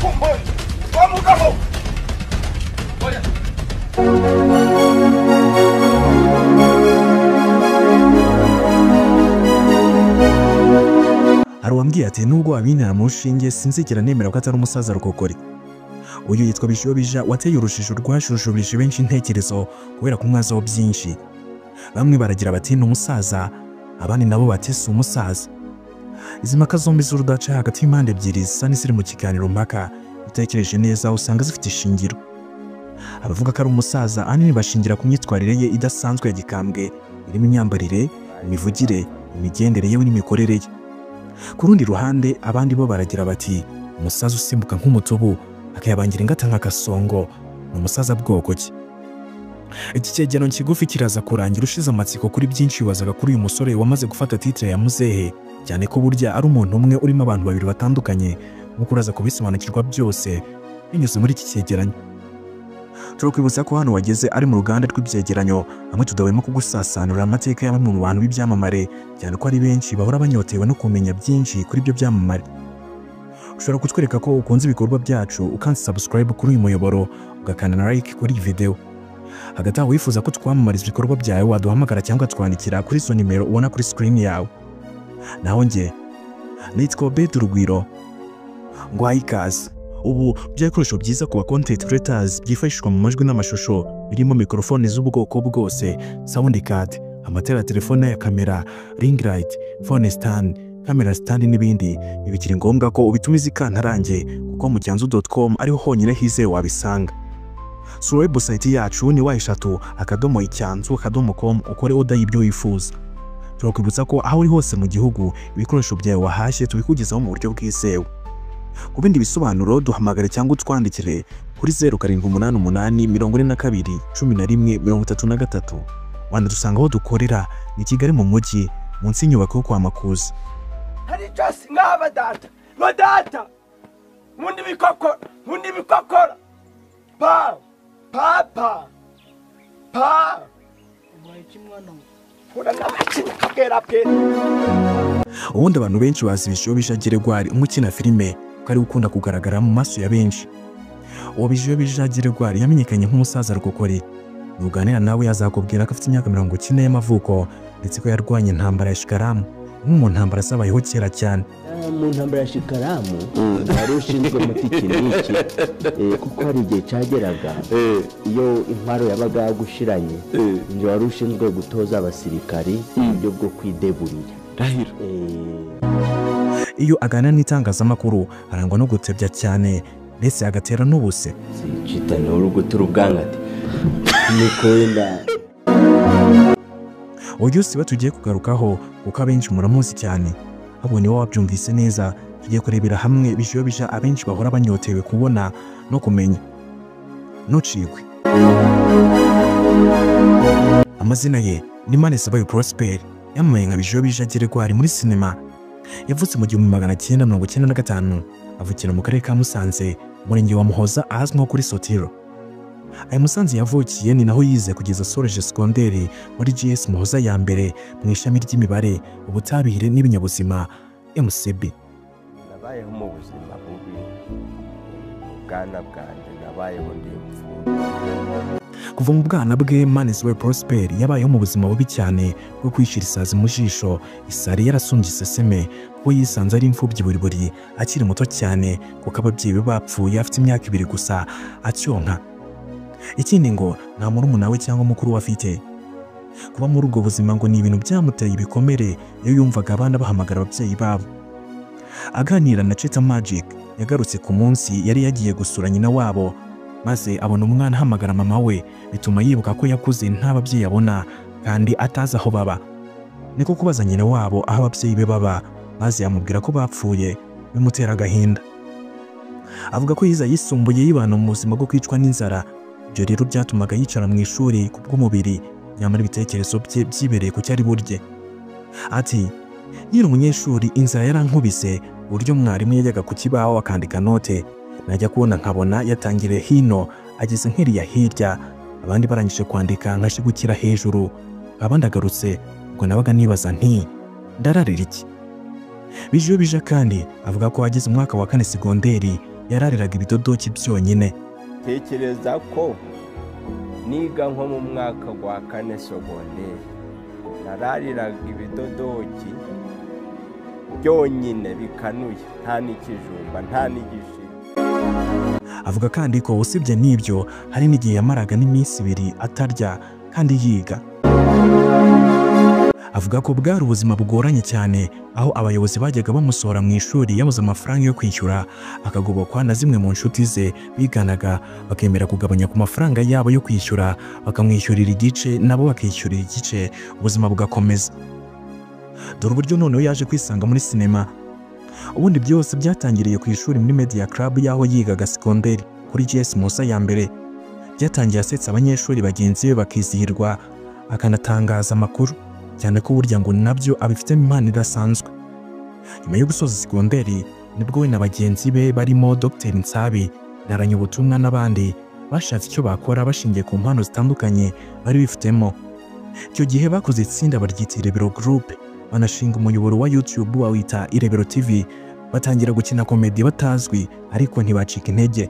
Kumboye wa mugabo. Oya. Hari uwambwiye ati nubwo wabintera mu rushinge sinzigera nemera ko atari umusaza Rukokori. Uyu yitwa Bijiyobija wateye urujijo rwashushubije benshi intekerezo kubera kumwazaho byinshi. Bamwe baragira bati ni umusaza, abandi nabo bati si umusaza. Izi mpaka zombi z'urudaca hagati y'impande ebyiri zisa n'iziri mu kiganiro mpaka, utekereje neza usanga zifite ishingiro. Abavuga ko ari umusaza ahanini bashingira ku myitwarire ye idasanzwe ya gikambwe, irimo imyambarire, imivugire, imigendere yewe n'imikorere ye. Ku rundi ruhande abandi bo baragira bati umusaza usimbuka nk'umutubu akayabangira ingata nka Gasongo ni umusaza bwoko ki? Iki cyegeranyo kigufi kiraza kurangira ushize amatsiko kuri byinshi wibazaga kuri uyu musore wamaze gufata titre ya muzehe, cyane ko burya ari umuntu umwe urimo abantu babiri batandukanye, nk'uko uraza kubisobanukirwa byose binyuze muri iki cyegeranyo. Turakwibutsa ko hano wageze ari mu ruganda rw'ibyegeranyo, hamwe tudahwema kugusasanura amateka ya bamwe mu bantu b'ibyamamare, cyane ko ari benshi bahora banyotewe no kumenya byinshi kuri ibyo byamamare. Ushobora kutwereka ko ukunze ibikorwa byacu ukanze subscribe kuri uyu muyoboro, ugakanda na like kuri iyi video. Hagati aho wifuza ko twamamariza ibikorwa byawe waduhamagara cyangwa twandikira kuri izo nimero ubona kuri screen yawe. Naho njye nitwa Obed Rugwiro, nguhaye ikaze. Ubu by'ibikoresho byiza ku ba content creators byifashishwa mu majwi n'amashusho birimo mikorofone z'ubwoko bwose, sound card, amatara ya telefone ya kamera, ring light, phone stand, camera stand n'ibindi. Ntibikiri ngombwa ko ubitumiza ikantarange kuko mu cyanzu.com ariho honyine hizewe wabisanga. Sura website yacu ni w3.icyanzu.com ukore order y'ibyo wifuza. Turakwibutsa ko aho uri hose mu gihugu ibikoresho byawe wahashye tubikugezaho mu buryo bwizewe. Ku bindi bisobanuro duhamagare cyangwa utwandikire kuri 0788 42 11 33. Wanadusanga aho dukorera ni Kigali mu mujyi munsi y'inyubako yo kwa Makuza. Hari just nk'aba data. Ngo data. Nkunda ibikokora, nkunda ibikokora. Pa pa pa pa. Ubundi abantu benshi bazi Bijiyobija Geregwari umukina filime ko ari ukunda kugaragara mu maso ya benshi. Uwo Bijiyobija Geregwari yamenyekanye nk'umusaza Rukokori. Nuganira nawe yazakubwira ko afite imyaka 90 y'amavuko ndetse ko yarwanye intambara ya Shikaramu, imwe mu ntambara zabayeho kera cyane. Mu ntambara ya Shikaramu wari ushinzwe umutekiniki, kuko hari igihe cyageraga iyo intwaro yabaga yagushiranye, inzu wari ushinzwe gutoza abasirikari uburyo bwo kwideburira. Ndahiro. Iyo aganira n'itangazamakuru arangwa no gutebya cyane ndetse agatera n'ubuse. Citana urugutura ubwangati niko wenda. Uyu si we tugiye kugarukaho kuko abenshi muramuzi cyane. Abo nibo wabyumvise neza, tugiye kurebera hamwe Bijiyobija abenshi bahora banyotewe kubona no kumenya. Ntucikwe. Amazina ye ni Manizabayo Prosper, yamamaye nka Bijiyobija Geregwari muri sinema. Yavutse mu 1995, avukira mu karere ka Musanze, umurenge wa Muhoza ahazwi nko kuri Sotiro. Aya Musanze yavukiye ni naho yize kugeza asoreje segonderi muri GS Muhoza ya mbere mu ishami ry'imibare, ubutabire n'ibinyabuzima MCB. Nabayeho mu buzima bubi mu bwana bwanjye, nabayeho ndi imfubyi. Kuva mu bwana bwe Manizabayo Prosper yabayeho mu buzima bubi cyane bwo kwishira isazi mu jisho, isari yarasumbye iseseme kuko yisanze ari imfubyi buri buri akiri muto cyane kuko ababyeyi be bapfuye afite imyaka 2 gusa acyonka. Ikindi ngo nta murumuna we cyangwa mukuru we afite. Kuba muri ubwo buzima ngo ni ibintu byamuteye ibikomere iyo yumvaga abana bahamagara ababyeyi babo. Aganira na Cheta Magic yagarutse ku munsi yari yagiye gusura nyina wabo, maze abona umwana ahamagara mama we, bituma yibuka ko yakuze nta babyeyi abona kandi atazi aho baba. Niko kubaza nyina wabo aho ababyeyi be baba, maze amubwira ko bapfuye, bimutera agahinda. Avuga ko yize yisumbuye yibana mu buzima bwo kwicwa n'inzara. Ibyo rero byatumaga yicara mu ishuri ku bw'umubiri, nyamara ibitekerezo bye byibereye ku cyari burye. Ati nkiri umunyeshuri inzara yarankubise, uburyo mwarimu yajyaga ku kibaho akandika note, najya kubona nkabona yatangiriye hino ageze nkiriya hirya, abandi barangije kwandika nkashigukira hejuru, abandi agarutse, ubwo nabaga nibaza nti ndararira iki? Bijiyobija kandi avuga ko ageze umwaka wa 4 segonderi Yarariraga ibidodoki byonyine. Tekereza ko niga nko mu mwaka wa 4 sogonderi, narariraga ibidodoki byonyine bikanuye, nta n'ikijumba nta n'igishiri. Avuga kandi ko usibye n'ibyo hari n'igihe yamaraga n'iminsi 2 atarya kandi yiga. Avuga ko bwari ubuzima bugoranye cyane, aho abayobozi bajyaga bamusohora mu ishuri yabuze amafaranga yo kwishyura, akagobokwa na zimwe mu nshuti ze biganaga, bakemera kugabanya ku mafaranga yabo yo kwishyura, bakamwishyurira igice nabo bakishyurira igice, ubuzima bugakomeza. Dore uburyo noneho yaje kwisanga muri sinema. Ubundi byose byatangiriye ku ishuri muri Media Club y'aho yigaga sekonderi kuri GS Musa ya mbere. Byatangiye asetsa abanyeshuri bagenzi be bakizihirwa, akanatangaza amakuru, cyane ko burya ngo nabyo abifitemo impano idasanzwe. Nyuma yo gusoza sekonderi nibwo we na bagenzi be barimo Dr Nsabi, Naranyubutumwa n'abandi bashatse icyo bakora bashingiye ku mpano zitandukanye bari bifitemo. Icyo gihe bakoze itsinda baryita Irebero Group, banashinga umuyoboro wa YouTube bawita Irebero TV, batangira gukina komedi batazwi ariko ntibacika intege.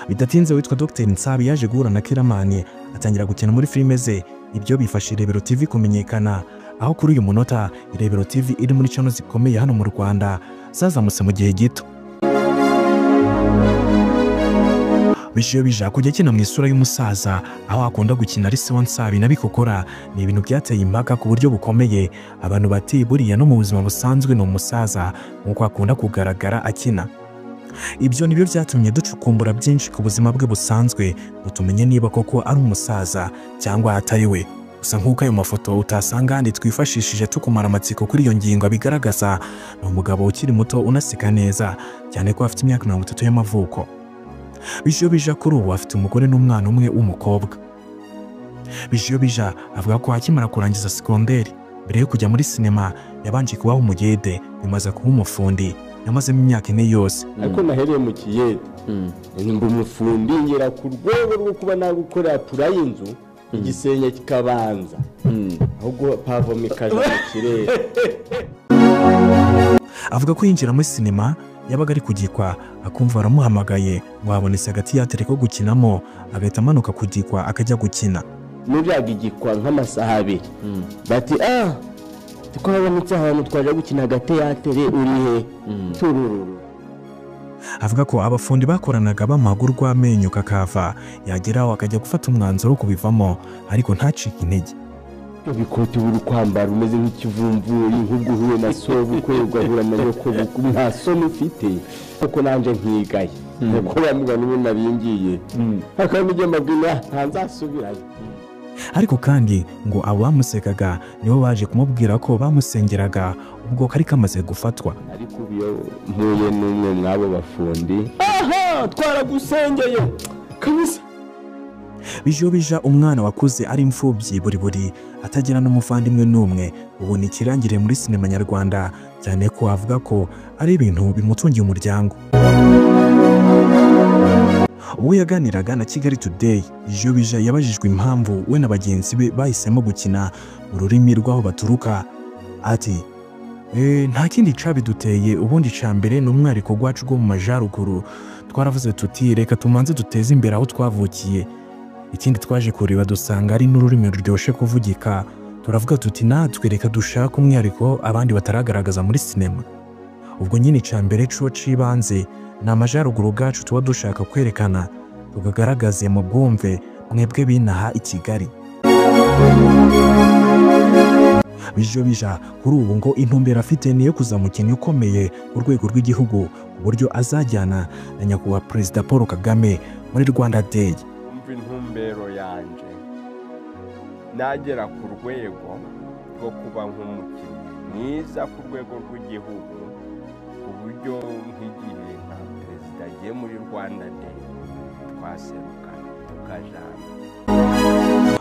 Bidatinze witwa Dr Nsabi yaje guhura na Kiramani, atangira gukina muri filime ze. Ibyo bifasha Irebero TV kumenyekana, aho kuri uyu munota Irebero TV iri muri channel zikomeye hano mu Rwanda zazamutse mu gihe gito. Bijiyobija kujya akina mu isura y'umusaza, aho akunda gukina ari se wa Nsabi na Bikokora, ni ibintu byateye impaka ku buryo bukomeye. Abantu bati buriya no mu buzima busanzwe ni umusaza nk'uko akunda kugaragara akina. Ibyo nibyo byatumye ducukumbura byinshi ku buzima bwe busanzwe, ngo tumenye niba koko ari umusaza cyangwa atari we. Gusa nk'uko ayo mafoto utasanga ahandi twifashishije tukumara amatsiko kuri iyo ngingo abigaragaza, ni umugabo ukiri muto unaseka neza, cyane ko afite imyaka 30 y'amavuko. Bijiyobija kuri ubu afite umugore n'umwana umwe w'umukobwa. Bijiyobija avuga ko akimara kurangiza sekonderi, mbere yo kujya muri sinema yabanje kubaho umugede, bimaze kuba umufundi, yamazemo imyaka 4 yose. Ariko nahereye mu kiyede nimba umufundi ngera ku rwego rwo kuba nagukorera pura y'inzu, igisenge kikabanza, ahubwo pavome ikaja mu kirere. Avuga ko yinjira muri sinema yabaga ari kugikwa, akumva aramuhamagaye ngo habonetse agatiyatere ko gukinamo, agahita amanuka kugikwa akajya gukina. Nubyaga igikwa nk'amasaha 2, bati twabonetse ahantu twaje gukina agateyatere, uri he? Turururu. Avuga ko abafundi bakoranaga bamuhaga urw'amenyo kakava, yageraho akajya gufata umwanzuro wo kubivamo, ariko ntacike intege. Bikoti buri kwambara umeze nk'ikivumvuri, nk'ubwo uhuye na sobukwe ugahura na nyokobukwe, nta soni ufite. Kuko nanje nkigaye kuko bamugana ubu nabingiye, akaba nijye mbabwira ntanzasubirayo. Ariko kandi ngo abo bamusekaga nibo baje kumubwira ko bamusengeraga ubwo kari kamaze gufatwa. Ariko iyo mpuye n'umwe mwabo bafundi, aha twaragusengeye kabisa. Bijiyobija umwana wakuze ari imfubyi buri buri, atagira n'umuvandimwe n'umwe, ubu ni ikirangirire muri sinema nyarwanda, cyane ko avuga ko ari ibintu bimutungiye umuryango. Ubwo yaganiraga na Kigali Today, Bijiyobija yabajijwe impamvu we na bagenzi be bahisemo gukina mu rurimi rw'aho baturuka. Ati nta kindi cabiduteye, ubundi ca mbere ni umwihariko gwacu rwo mu majaruguru. Twaravuze tuti reka tumanze duteze imbere aho twavukiye. Ikindi twaje kureba dusanga ari n'ururimi ruryoshe kuvugika, turavuga tuti natwe reka dushake umwihariko abandi bataragaragaza muri sinema. Ubwo nyine ca mbere co cibanze ni amajaruguru gacu tuba dushaka kwerekana, tukagaragaze mu bwumve mwebwe binaha i Kigali. Bijiyobija kuri ubu ngo intumbero afite niyo kuzamukina ukomeye ku rwego rw'igihugu, ku buryo azajyana na nyakubahwa Perezida Paul Kagame muri Rwanda Day. Umva intumbero yanje, nagera ku rwego rwo kuba nk'umukinnyi mwiza ku rwego rw'igihugu, ku buryo nk'igihe nka perezida agiye muri Rwanda Day twaserukana tukajana.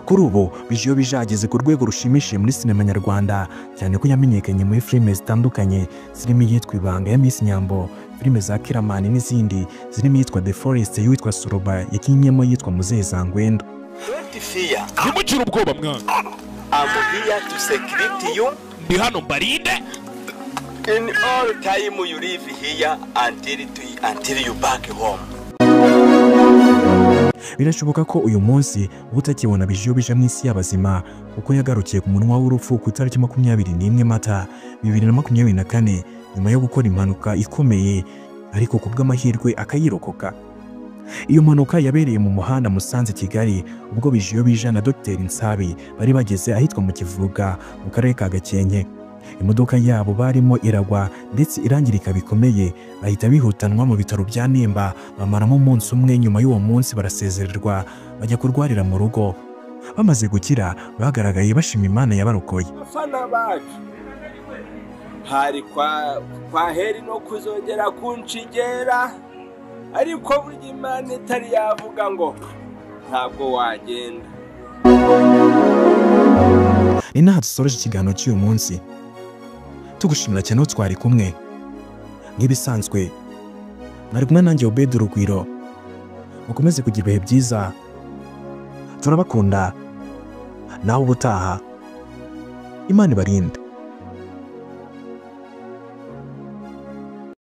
Kuri ubu Bijiyobija ageze ku rwego rushimishije muri sinema nyarwanda, cyane ko yamenyekanye muri filime zitandukanye zirimo iyitwa Ibanga ya Miss Nyambo, filime za Kiramani n'izindi zirimo iyitwa The Forest y'uwitwa Soroba yakinnyemo yitwa Muzehe Zangwendo. Don't fear. Ntimugire ubwoba mwana. I'm here to secure you. Ndi hano mbarinde. In all time you live here until you back home. Birashoboka ko uyu munsi uba utakibona Bijiyobija mu isi y'abazima, kuko yagarukiye ku munwa w'urupfu ku itariki 21 Mata 2024 nyuma yo gukora impanuka ikomeye, ariko ku bw'amahirwe akayirokoka. Iyo mpanuka yabereye mu muhanda Musanze Kigali, ubwo Bijiyobija na Dr Nsabi bari bageze ahitwa mu Kivuga mu karere ka Gakenke. Imodoka yabo barimo iragwa ndetse irangirika bikomeye, bahita bihutanwa mu bitaro bya Nemba, bamaramo umunsi umwe. Nyuma y'uwo munsi barasezererwa bajya kurwarira mu rugo. Bamaze gukira bagaragaye bashima Imana yabarokoye. Abafana bacu hari kwa heri no kuzongera kunshigera, ariko burya Imana itari yavuga ngo ntabwo wagenda. Ni naha dusoreje ikiganiro cy'uyu munsi, tugushimira cyane aho twari kumwe. Nk'ibisanzwe mwari kumwe nanjye Obed Rugwiro. Mukomeze kugira ibihe byiza, turabakunda, nawe ubutaha Imana ibarinde.